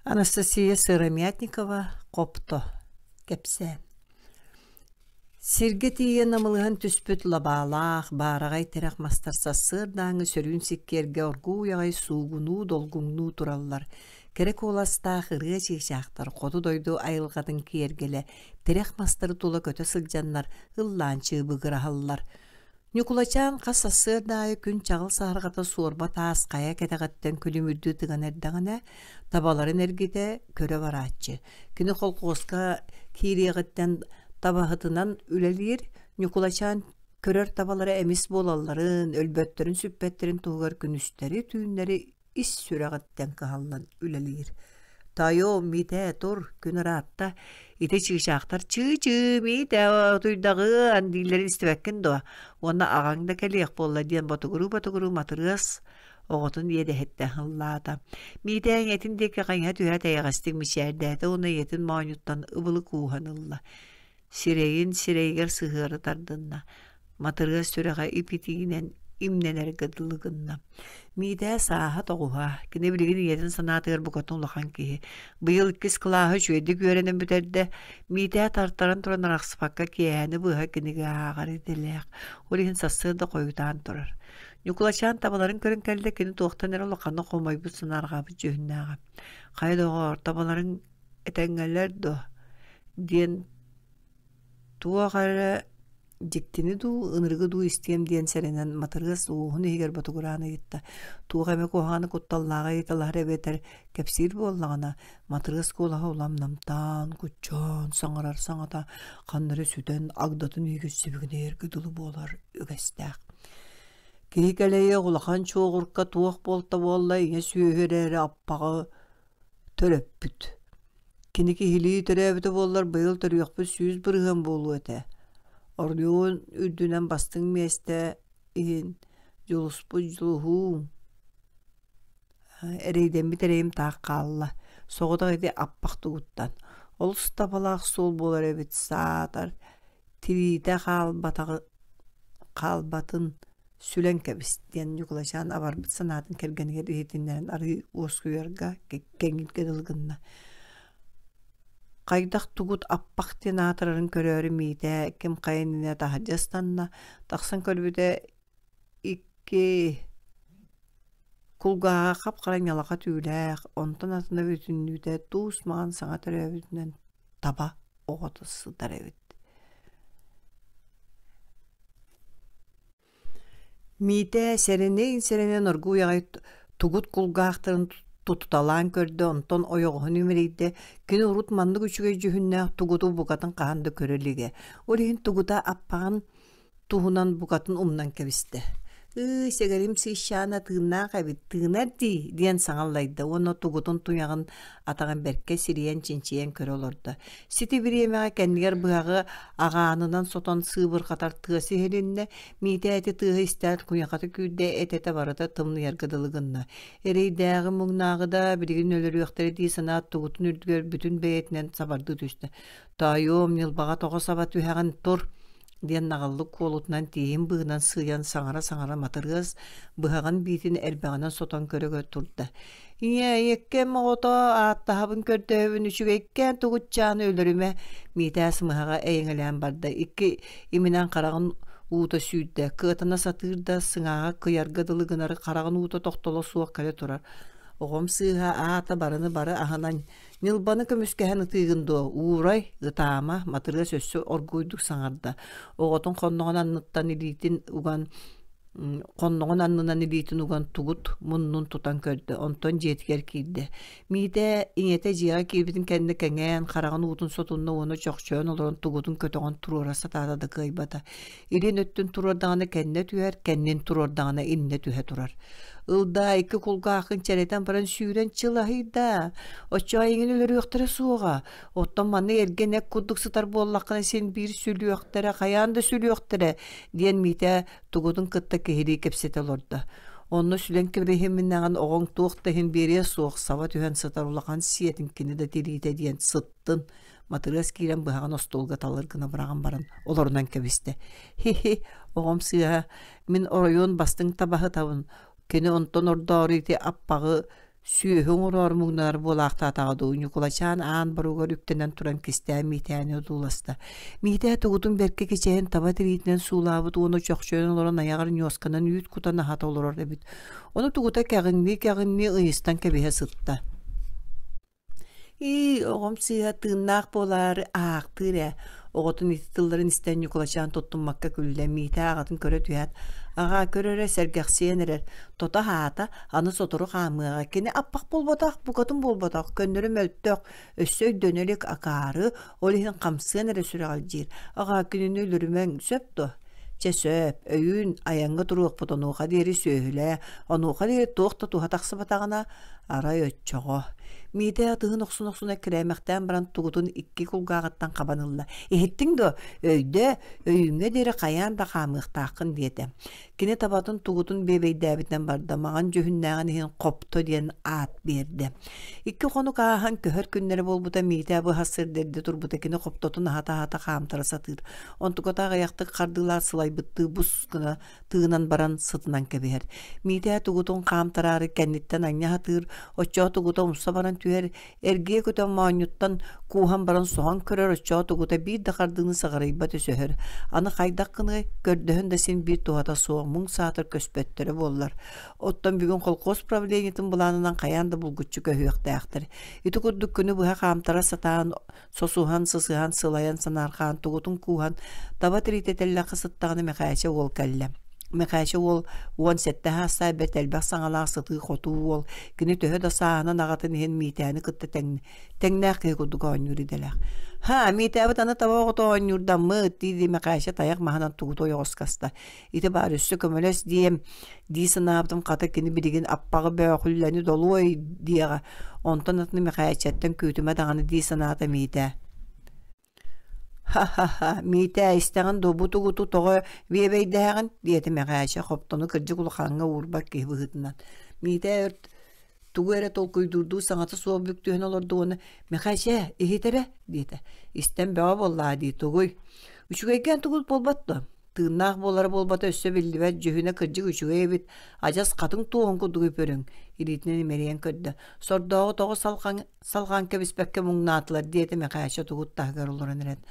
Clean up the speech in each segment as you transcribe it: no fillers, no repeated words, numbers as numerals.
Анастасия Сыромятникова «Хопто» кэпсээн Сиргэ тиийэ намылыһан түспүт лабаалаах, баараҕай тирэх мастар сарсыардааҥҥы сөрүүн сиккиэргэ оргууй аҕай суугунуу, долгуҥнуу тураллар. Кэрэ куоластаах ырыа чыычаахтар хоту дойду айылҕатын киэргэлэ тирэх мастары тула көтө сылдьаннар ыллаан чыыбыгыраһаллар. Ньукулачаан хас сарсыарда аайы күн чаҕыл саһарҕата суорба таас хайа кэтэҕиттэн күлүмүрдүү тыган эрдэҕинэ, табаларын эргитэ көрө барааччы. Кини холкуоска киириэҕиттэн табаһытынан үлэлиир. Ньукулачаан көрөр табалара эмис буолалларын, өлбөттөрүн-сүппэттэрин туһугар күнүстэри-түүннэри ис сүрэҕиттэн кыһаллан үлэлиир. Тоойуом, Миитээ, тур, күн ыраатта. Ити чыычаахтар чыы-чыы, Миитээ, утуйдаҕыан дииллэрин истибэккин дуо? Уонна аҕаҥ да кэлиэх буолла диэн ботугуруу-ботугуруу Матырыас оҕотун иэдэһиттэн ыллаата. Миитээ ийэтин диэки хайыһа түһээт эйэҕэстик мичээрдээтэ уонна ийэтин моонньуттан ыбылы кууһан ылла. Сирэйин сирэйигэр сыһыары тардынна, Матырыас сүрэҕэ ип-итиинэн имнэнэргэ дылы гынна. Миитээ сааһа тоҕуһа, кини билигин ийэтин санаатыгар букатын улахан киһи. Быйыл иккис кылааһы үчүгэйдик үөрэнэн бүтэрдэ. Миитээ тартаран туран арахсыбакка киэһээни быһа кинигэ ааҕар идэлээх. Ол иһин сарсыарда хойутаан турар. Ньукулачаан табаларын көрөн кэллэ, кини туохтан эрэ улаханнык хомойбут санаарҕаабыт дьүһүннээҕэ. Хайа доҕоор, табаларыҥ этэҥҥэлэр дуо диэн туох эрэ дьиктини дуу, ынырыгы дуу истиэм диэн сэрэнэн Матырыас уоһун иһигэр ботугураан ыйытта. Туох эмэ куһаҕаны кутталлааҕы ыйыталаһар эбэтэр кэпсиир буоллаҕына, Матырыас куолаһа улам намтаан, куччаан саҥарар саҥата ханна эрэ сүтэн агдатын иһигэр сибигинэйэргэ дылы буолар үгэстээх. Киһи кэлэйиэх улахан чуоҕурка туох буолта буолла ийэ сүөһү эрээри аппаҕы төрөппүт. Кини киһилии төрөөбүтэ буоллар быйыл төрүөхпүт 100% буолуо этэ. Оройуон үрдүнэн бастыҥ миэстэ иһин дьулуспут дьулуһуум, эрэйдэммит эрэйим таах хаалла. Соҕотох ити аппах тугуттан. Олус табалаах суол буолар эбит саатар тириитэ хаалбатаҕы хаалбатын сүлэн кэбис диэн Ньукулачаан абарбыт санаатын кэргэнигэр иһитиннэрэн арыы уоскуйарга кэҥииргэ дылы гынна. Хайдах тугут аппах диэн аатырарын көрөөрү Миитээ ким хайа иннинэ таһырдьа ыстанна, тахсан көрбүтэ икки кулгааҕа хап-хара ньалаха түүлээх, онтон атына бүтүннүүтэ туус маҥан саҥа төрөөбүтүнэн таба оҕото сытар эбит. Миитээ сэрэнэн-сэрэнэн оргууй аҕай тугут кулгаахтарын тутуталаан көрдө, онтон ойоҕоһун имэрийдэ. Кини урут маннык үчүгэй дьүһүннээх тугуту букатын хаһан да көрө илигэ. Ол иһин тугута аппаҕын туһунан букатын умнан кэбистэ. «Ыы, сэгэрим сыысчаана тыыннаах эбит, тыынар дии» диэн саҥа аллайда уонна тугутун туйаҕын атаҕын бэркэ сирийэн чинчийэн көрө олордо. Сити бириэмэҕэ кэннигэр быһаҕы аҕаанынан сотон сыыбырҕатар тыас иһилиннэ, Миитээ ити тыаһы истээт куйахата күүрдэ, эт-этэ барыта тымныйарга дылы гынна. Эрэйдээҕи муҥнааҕы да билигин өлөрүөхтэрэ дии санаат тугутун үрдүгэр бүтүн бэйэтинэн сабардыы түстэ. «Тоойуом, ньылбаҕа тоҕо саба түһэҕин, тур!» диэн наҕыллык куолутунан тииһин быыһынан сыыйан саҥара-саҥара Матырыас быһаҕын биитин эрбэҕинэн сотон көрө-көрө турда. «Ийээ, ийэккэм оҕото, ааттаһабын көрдөһөбүн, үчүгэйкээн тугутчааны өлөрүмэ» Миитээс сымыһаҕа эйэҥэлээн барда, икки иминэн хараҕын уута сүүрдэ, кыатана сатыыр да сыҥааҕа кыйарга дылы гынары хараҕын уута тохтоло суох кэлэ турар. Оҕом сыыһа аата барыны бары аһынан Ньылбаны көмүскэһэн ытыыгын дуо? Уурай, ытаама, Матырыас өссө оргууйдук саҥарда. Оҕотун хонноҕун анныттан илиитин уган хонноҕун аннынан илиитин уган тугут муннун тутан көрдө, онтон дьиэтигэр киирдэ. Миитээ ийэтэ дьиэҕэ киирбитин кэннэ кэҥээн, хараҕын уутун сотунна уонна чохчойон олорон тугутун көтөҕөн туруора сатаата да кыайбата. Илин өттүн туруордаҕына кэннэ түһэр, кэннин туруордаҕына иннэ түһэ турар. Ылдаа икки кулгааххын чэрэтэн баран сүүрэн чылаһыйдаа. Оччоҕо эйигин өлөрүөхтэрэ суоҕа. Оттон манна эргэ нэк курдук сытар буоллаххына син биир сүлүөхтэрэ, хайаан да сүлүөхтэрэ, диэн Миитээ тугутун кытта киһилии кэпсэтэ олордо. Онно сүлэн кэбиһиминэҕин оҕоҥ туох да иһин биэриэ суох, саба түһэн сытар улахан сиэтин кини да тириитэ диэн сыттын Матырыас киирэн быһаҕын остуолга талыр гына быраҕан баран олорунан кэбистэ. Хи-хи, оҕом сыыһа, мин оройуон бастыҥ табаһытабын, кини онтон ордоору ити аппаҕы Сүөһү оҥороору муҥнанар буолаахтаатаҕа дуу, Ньукулачаан аан боругар үктэнэн туран кистээн Миитээни одууласта. Миитээ тугутун бэркэ кичэйэн таба тириитинэн суулаабыт уонна чохчойон олорон айаҕар ньуосканан үүт кутан аһата олорор эбит. Ону тугута кэҕиҥнии-кэҕиҥнии ыйыстан кэбиһэ сытта. Ии, оҕом сыыһа тыыннаах буолаары аахтыыр ээ. Оҕотун ити тылларын истэн Ньукулачаан туттуммакка күллэ, Миитээ аҕатын көрө түһээт, «Аҕаа, көр эрэ, сэргэхсийэн эрэр, тото аһаата, аны сотору хаамыаҕа, кини аппах буолбатах, букатын буолбатах, көннөрү мөлтөх, өссө өйдөнө илик акаары, ол иһин хамсыан эрэ сүрэҕэлдьиир. Аҕаа, кинини өлөрүмэҥ, сөп дуо?» Чэ сөп, өйүүн айаҥҥа туруохпут онуоха диэри сүөһүлээ, онуоха диэри туох да туһа тахсыбатаҕына, арай оччоҕо. Миитээ атыһын охсун-охсун эккирээмэхтээн баран тугутун икки кулгааҕыттан хабан ылла. Иһиттиҥ дуо? Өйдөө, өйүүҥҥэ диэри хайаан да хаамыахтааххын диэтэ. Кини табатын тугутун биэбэйдээбитинэн барда, маҥан дьүһүннээҕин иһин Хопто диэн аат биэрдэ. Икки хонук ааһан көһөр күннэрэ буолбута Миитээ быһа сирдэрдэ турбута кини хоптотун аһата-аһата хаамтара сатыыр. Онтуката аҕыйахтык хардыылаат сылайбыттыы бус гына тыынан баран сытынан кэбиһэр. Миитээ тугутун хаамтараары кэнниттэн анньа сатыыр, оччоҕо тугута умса баран түһэр, эргийэ көтөн моонньуттан кууһан баран соһон көрөр, оччоҕо тугута биир да хардыыны сыҕарыйбат өсөһөр. Аны хайдах гыныай, көрдөһөн да син биир туһата суох, муҥ саатар көспөттөрө буоллар. Оттон бүгүн колхоз правлениетын былаанынан хайаан да булгуччу көһүөхтээхтэр. Ити курдук күнү быһа хаамтара сатаан сосуһан, сысыһан, сылайан, санаарҕаан, тугутун кууһан, таба тириитэ тэллэххэ сыттаҕына Мэхээчэ уол кэллэ. Мэхээчэ уол 17 саастаах бэрт элбэх саҥалаах сытыы-хотуу уол. Кини төһө да сааһынан аҕатын иһин Миитээни кытта тэҥ, тэҥнээх киһи курдук оонньуур идэлээх. «Ха, Миитээбит аны таба оҕото оонньуурдаммыт» дии-дии Мэхээчэ тайах маһынан тугуту ойоҕоско аста. «Ити баар өссө көмөлөс диэм, дии санаабытым хата кини билигин аппаҕы бөөхүллэни долуой диэҕэ, онтон атыны Мэхээчэттэн күүтүмэ даҕаны дии санаата Миитээ. «Ха-ха-ха, Миитээ, истэҕин дуо, бу тугуту тоҕо биэбэйдэһэҕин?» диэтэ Мэхээчэ хоптону кырдьык улахаҥҥа уурбат киһи быһыытынан. Миитээ өрт тугу эрэ толкуйдуурдуу саҥата суох бүк түһэн олордо уонна «Мэхээчэ, иһит эрэ» диэтэ. «Истэн бөҕө буоллаа дии, тугуй?» «Үчүгэйкээн тугут буолбат дуо?» Тыыннаах буолара буолбата өссө биллибэт, дьүһүнэ кырдьык үчүгэй эбит, адьас хатыҥ туоһун курдук үпүрүҥ, илиитинэн имэрийэн көрдө. Сордооҕу тоҕо салҕан, салҕаан кэбиспэккэ муҥнаатылар диэтэ Мэхээчэ тугут таһыгар олорон эрэн.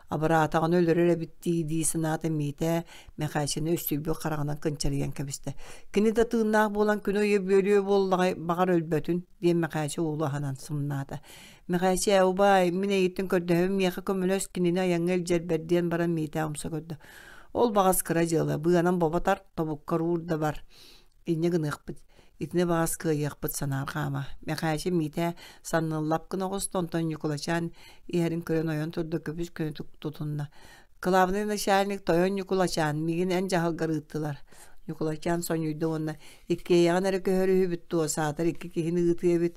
Абыраатаҕына өлөрөр эбит дии дии санаата Миитээ Мэхээчэни өстүйбүт хараҕынан кынчарыйан кэбистэ. Кини да тыыннаах буолан күнү ыйы бүөлүө буоллаҕай, баҕар өлбөтүн, диэн Мэхээчэ уолу аһынан сымнаата. Мэхээчэ, убаай, мин эйигиттэн көрдөһөбүн, миэхэ көмөлөс, кинини айаҥҥа илдьэрбэр диэн баран Миитээ умса көрдө. Ол баҕас кыра дьыала, быанан бобо тарт, тобуккар уур да бар. Инньэ гыныахпыт. Итини баҕас кыайыахпыт санаарҕаама. Мэхээчэ Миитээ санныллап гына оҕуста, онтон Ньукулачаан иһэрин көрөн ойон турда, көбүс көнөтүк тутунна. Кылаабынай начальник тойон Ньукулачаан, миигин эн дьаһалгар ыыттылар. Ньукулачаан сонньуйда уонна иккиэйэҕин эрэ көһөрүһүбүт дуо, саатар икки киһини ыытыа эбит.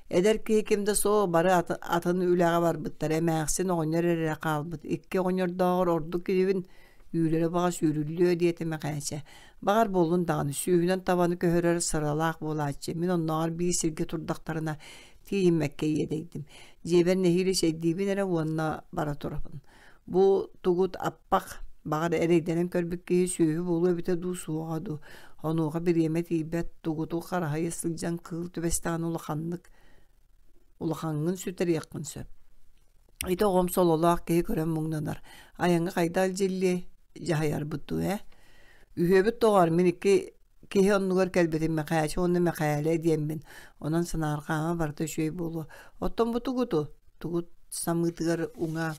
Эдэр киһи ким да суох, бары атын үлэҕэ барбыттар, эмээхсин оҕонньор эрэ хаалбыт. Икки оҕонньордооҕор ордук киһибин үүрэрэ баҕас үүрүллүө диэтэ Мэхээчэ. Баҕар буоллун даҕаны, сүүһүнэн табаны көһөрөр сыралаах буолааччы. Мин оннооҕор биир сиргэ турдахтарына тиийиммэккэ иэдэйдим. Дьиэбэр нэһиилэ чэйдиибин эрэ уонна бара турабын. Бу тугут аппах, баҕар эрэйдэнэн көрбүт киһи сүөһү буолуо эбитэ дуу, суоҕа дуу. Онуоха бириэмэ тиийбэт, тугуту хараһыйа сылдьан кыыл түбэстэҕинэ улаханнык улахаҥҥын сүтэриэххин сөп. Ити оҕом сололоох киһи көрөн муҥнанар. Айаҥҥа хайдах илдьиллиэй, дьаһайарбыт дуу ээ? Үһүөбүт доҕоор, мин икки Киһи оннугар кэлбитим Мэхээчэ уонна Мэхээлэ диэммин, онон санаарҕаама барыта үчүгэй буолуо. Оттон бу тугуту? Тугут самыытыгар уҥа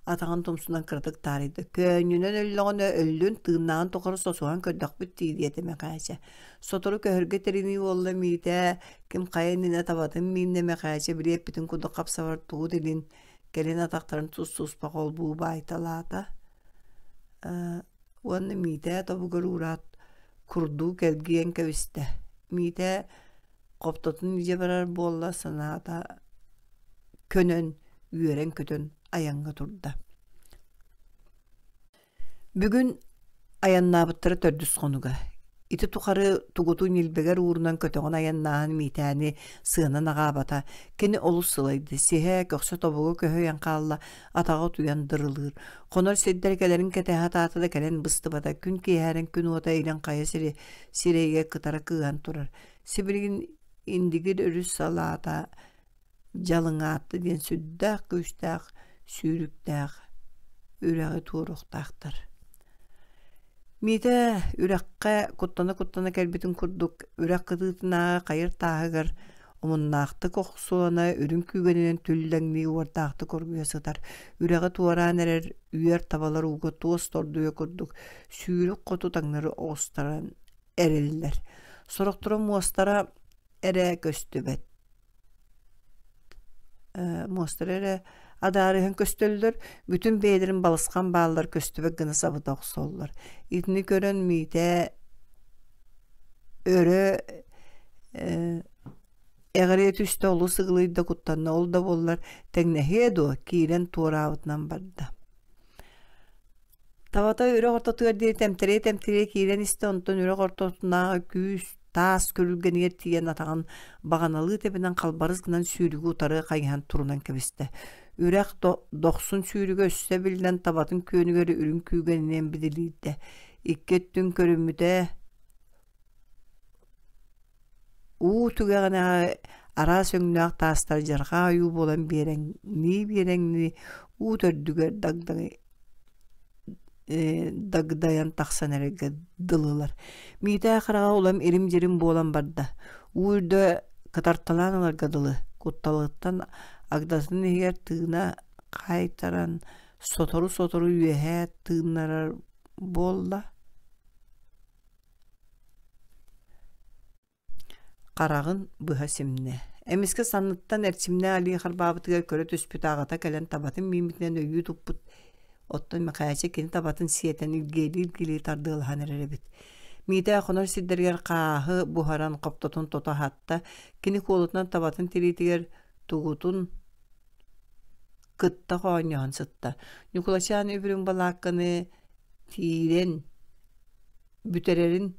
атаҕын тумсунан кыратык таарыйда. Көөнньүнэн өллөҕүнэ өллүн, тыыннааҕын тухары сосуһан көрдөхпүт дии диэтэ Мэхээчэ. Сотору көһөргө тэринии буолла Миитээ, ким хайа иннинэ табатын мииннэ Мэхээчэ били эппитин курдук хапсабар тугут илин, кэлин атахтарын тус-туспа холбуу баайталаата. Уонна Миитээ тобугар уураат курдуу кэлгийэн кэбистэ. Миитээ хоптотун илдьэ барар буолла санаата көнөн, үөрэн-көтөн айаҥҥа турда. Бүгүн айаннаабыттара төрдүс хонуга. Ити тухары тугуту ньилбэгэр уурунан көтөҕөн айаннааһын Миитээни сыанан аҕаабата. Кини олус сылайда, сиһэ, көхсө тобуга көһүйэн хаалла, атаҕа утуйан дырылыыр. Хонор сирдэр кэлэрин кэтэһэ сатаата да кэлэн быстыбата. Күн киэһэрин күн уота илин хайа сири сирэйгэ кытара кыыһан турар. Сибилигин Индигир өрүс салаата Дьалыҥаатта диэн сүрдээх күүстээх сүүрүктээх үрэҕи туоруохтаахтар. Миитэ үрэххэ куттана-куттана кэлбитин курдук үрэх кытыытынааҕы хайыр тааһыгар омуннаахтык охсулана үрүҥ күүгэнинэн түллэҥнии уордаахтык оргуйа сытар. Үрэҕи туораан эрэр үөр табалар ууга туос тордуйа курдук сүүрүк хоту таҥнары оҕустаран эрэллэр. Сорохторо муостара эрэ көстүбэт муостара эрэ адаарыһан көстөллөр, бүтүн бэйэлэрин балысхан бааллар көстүбэт гына сабыта охсоллор. Итини көрөн Миитээ өрө эҕирийэ түстэ, олус ыгылыйда, куттанна, ол да буоллар тэҥнэһиэ дуо, киирэн туораабытынан барда. Табата үрэх ортотугар диэри тэмтэрийэ-тэмтэрийэ киирэн истэ, онтон үрэх ортотунааҕы күүс таас күрүлгэнигэр тиийэн атаҕын баҕаналыы тэбинэн халбарыс гынан сүүрүгү утары хайыһан турунан кэбистэ. Үрэх дохсун сүүрүгэ өссө биллэн табатын күөнүгэр үрүҥ күүгэнинэн бидилийдэ. Икки өттүн көрүммүтэ Уу түгэҕинээҕи араас өҥнөөх таастар дьарҕаа ойуу буолан биэрэҥнии-биэрэҥнии уу төрдүгэр дагдайан тахсан эрэргэ дылылар. Миитээ хараҕа улам ирим-дьирим буолан барда. Уу үрдэ кытарталаан ыларга дылы, кутталыттан агдатын иһигэр тыына хаайтаран сотору-сотору үөһээ тыыннарар буолла. Хараҕын быһа симнэ. Эмискэ санныттан эрчимнээх илии харбаабытыгар көрө түспүт аҕата кэлэн табатын мииммитинэн өйүү туппут. Оттон Мэхээчэ кини табатын сиэтэн илгиэлии-илгиэлии тардыалаһан эрэр эбит. Миитээ хонор сирдэригэр хааһы буһаран хоптотун тото аһатта. Кини куолутунан табатын тириитигэр тугутун кытта хоонньоһон сытта. Ньукулачаан үбүрүҥ балаакканы тиирэн бүтэрэрин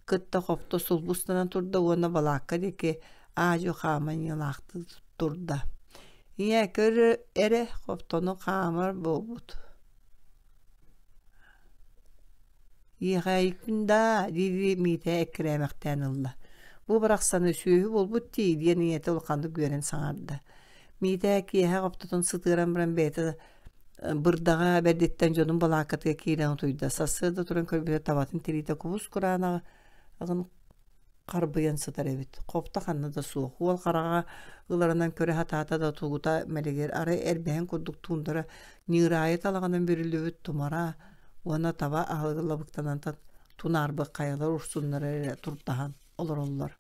кытта хопто сулбустанан турда уонна балаакка диэки аа-дьуо хааман ньылаахтыы турда. Ийээ, көр эрэ, хоптону хаамар буолбут. Иэхэйикпин даа, дии-дии Миитээ эккирээмэхтээн ылла. Бу барахсаны сүөһү буолбут дии, диэн ийэтэ улаханнык үөрэн саҥарда. Миитээ киэһэ хоптотун сытыаран баран бэйэтэ бырдаҕа бэрдиттэн дьонун балааккатыгар киирэн утуйда. Сарсыарда туран көрбүтэ табатын тириитэ кубус-кураанаҕын харбыйан сытар эбит. Хопто ханна да суох. Уол хараҕа ыларынан көрө сатаата да тугута мэлигир. Арай эрбэһин курдук туундара ньыыраайы талаҕынан бүрүллүбүт тумара уонна таба аһылыгы лабыктанан тунаарбыт хайалар урсуннара эрэ туртаһан олороллор.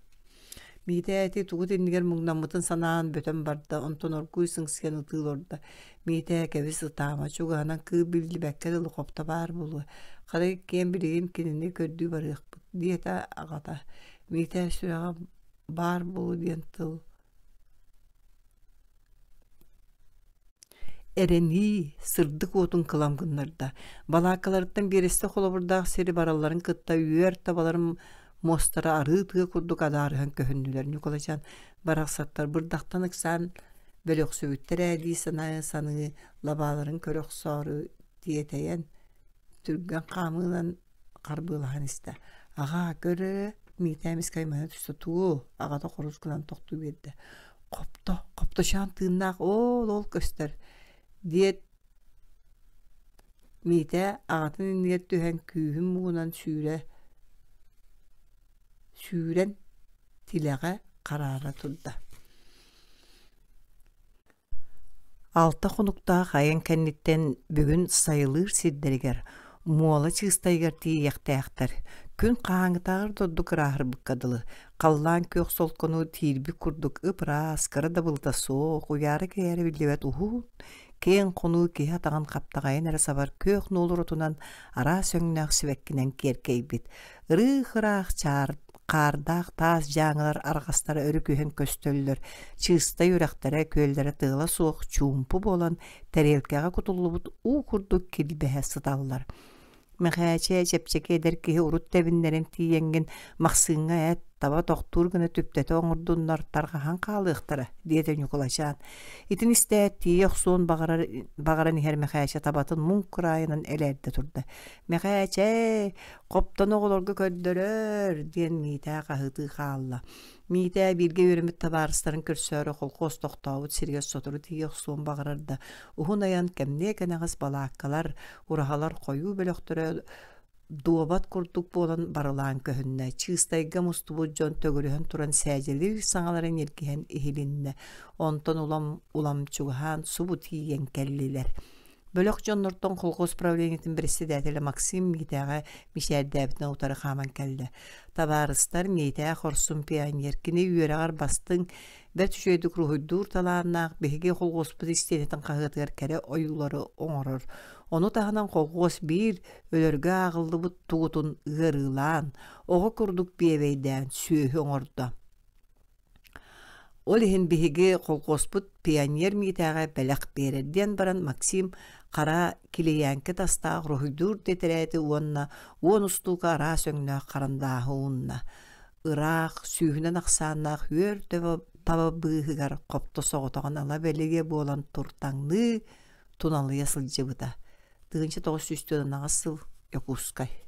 Миитээ ити тугут иннигэр муҥнаммытын санаан бөтөн барда, онтон оргууй сыҥсыйан ытыы олордо. Миитээ кэбис ытаама, чугаһынан кыыл биллибэккэ дылы хопто баар буолуо. Хара иккиэн билигин кинини көрдүү барыахпыт, диэтэ аҕата. Миитээ сүрэҕэ баар буолуо диэн тыл Эрэнии сырдык уотун кылам гыннарда. Балааккаларыттан биэрэстэ холобурдаах сири баралларын кытта үөр табаларын муостара арыы тыа курдук адаарыһан көһүннүлэр. Ньукулачаан барахсаттар бырдахтан ыксаан бөлөхсүбүттэр ээ дии саныы-саныы лабааларын көрө охсоору тиэтэйэн түргэн хаамыынан харбыалаһан истэ. Аҕаа, көр эрэ, Миитээ эмискэ аймана түстэ. Тугу? Аҕата хорус гынан тохтуу биэрдэ. Хопто, хопточоон тыыннаах, оол, ол көстөр, диэт Миитээ аҕатын иннигэр түһэн күүһүн муҥунан сүүрэ сүүрэн тилэҕэ хараара турда. Алта хонуктаах айан кэнниттэн бүгүн сайылыыр сирдэригэр, Муола Чыыстайыгар тиийиэхтээхтэр. Күн хаһааҥҥытааҕар да ордук ырааһырбыкка дылы, халлаан күөх солкону тиирбит курдук ып-ыраас, кыра да былыта суох, уйаара-кэйээрэ биллибэт уһун, киэҥ хонуу киһи атаҕын хаптаҕайын эрэ сабар күөх нуолур отунан араас өҥнөөх сибэккинэн киэркэйбит. Ырыых-ыраах чаар хаардаах таас дьааҥылар арҕастара өрүкүһэн көстөллөр, чыыстай үрэхтэрэ, күөллэрэ тыала суох чуумпу буолан, тэриэлкэҕэ кутуллубут уу курдук килбэһэ сыталлар. Мэхээчэ чэпчэки эдэр киһи урут тэбиннэрэн тиийэҥҥин Махсыыҥҥа эт, таба тохтуур гына түптэтэ оҥордуннар, тарҕаһан хаалыахтара, диэтэ Ньукулачаан. Итини истээт, тиийэ охсуон баҕарар, баҕаран иһэр Мэхээчэ табатын муҥ кураайынан элээрдэ турда. Мэхээчэ, Хоптону оҕолорго көрдөрөр, диэн Миитээ хаһыытыы хаалла. Миитээ бииргэ үөрэммит табаарыстарын көрсөөрү холкуос тохтообут сиригэр сотору тиийэ охсуон баҕарар да, уһун айан кэмниэ кэнэҕэс балааккалар, ураһалар хойуу бөлөхтөрө дуобат курдук буолан барылаан көһүннэ. Чыыстайга мустубут дьон төгүрүһэн туран сээдьэлиир саҥалара ньиргиһэн иһилиннэ. Онтон улам улам чугаһаан субу тиийэн кэллилэр. Бөлөх дьоннортон колхоз правлениетын председателэ Максим Миитээҕэ мичээрдээбитинэн утары хааман кэллэ. Табаарыстар Миитээ хорсун пионер, кини үөрэҕэр бастыҥ, бэрт үчүгэйдик уруһуйдуур талааннаах, биһиги колхуоспут истиэнэтин хаһыатыгар кэрэ ойуулары оҥорор. Ону таһынан колхуос биир өлөргө ааҕыллыбыт тугутун ыарыылаан, оҕо курдук биэбэйдээн сүөһү оҥордо. Ол иһин биһиги колхуоспут пионер Миитээҕэ бэлэх биэрэр диэн баран Максим хара килийээҥки тастаах уруһуйдуур тэтэрээти уонна 10 устуука араас өҥнөөх харандааһы уунна. Ыраах, сүүһүнэн ахсааннаах үөр таба быыһыгар хопто соҕотоҕун ала бэлигэ буолан туртаҥныы, туналыйа сылдьыбыта. 1948 сыл Якутскай.